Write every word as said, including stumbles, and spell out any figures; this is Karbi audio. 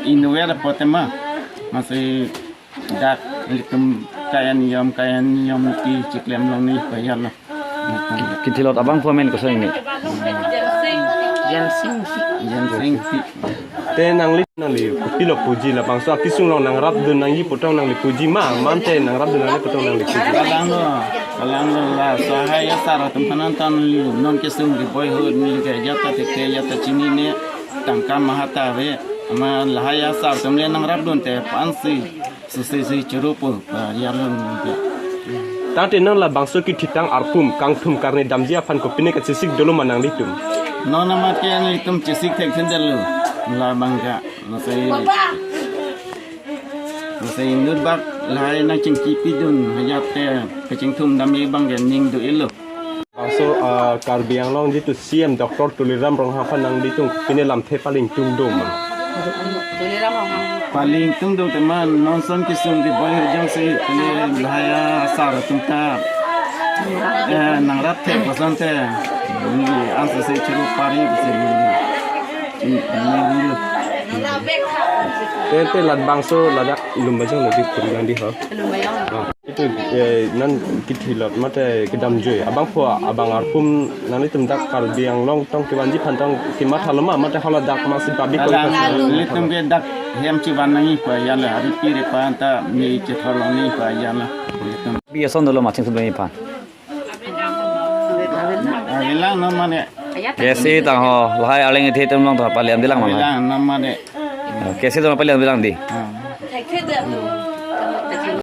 Inutvet apot tema, masi dak ilitum kayan yom kayan yom ti chiklem longji pajal lo. Kithilot abangphu amen koson ni? Jensing. Jensing. Te nangli, nangli kopilo puji, labangso akisung along nangrapdun nangji pu tong nangli puji ma, mate nangrapdun nangji pu tong nangli puji? Kalang lo, kalang lo, la sahai asar atum aphan an ta neli non kesung ke boyhood neli ke ajat ta thekthe, ajat ta chinine, tangka maha ta ave, amat lahai asar atum le nangrapdunte aphansi susi si churu pu pajal lo neli ke. Tangte non labangso kethitang arpum kangthum karni damji aphan kopine kachesik dolo ma nanglitum? Non amat ke nelitum chesik thekthedetlo, labang ke, masi, masi inut bak lahai nangchingkipidun ajat te kachingthum damji abang ke ning do-elo. Laso, ah, Karbi Anglong jitu C M Doctor Tuliram Ronghang aphan nanglitum pine lamthe palingtung do ma? Palingtung do tema, non ason kesung ke boyhood jongsi pine lahai asar atum ta, eh, nangrap thek asonte, neli ansi si churu pari si neli. Te, te labangso ladak Lumbajong lo di puri lang di ho. Lumbajong. Ah. Itu, eh, non kethilot mate kedamjui. Abangphu abang arpum nanglitum dak Karbi Anglong tong kevanji aphan tong kemathalo ma, mate hala dak masi babi koi. Kalang, nelitum ke dak hem chivan nangji pajal lo, hari piri pa anta me chethor longji pajal lo. Nelitum. Bi ason dolo ma chingthum nangji aphan? Avelang non mane. Kesi tang ho, lahai arleng ithe atum along ta palian bilang ma? Avelang non mane. Kesi atum palian bilang di. Ah.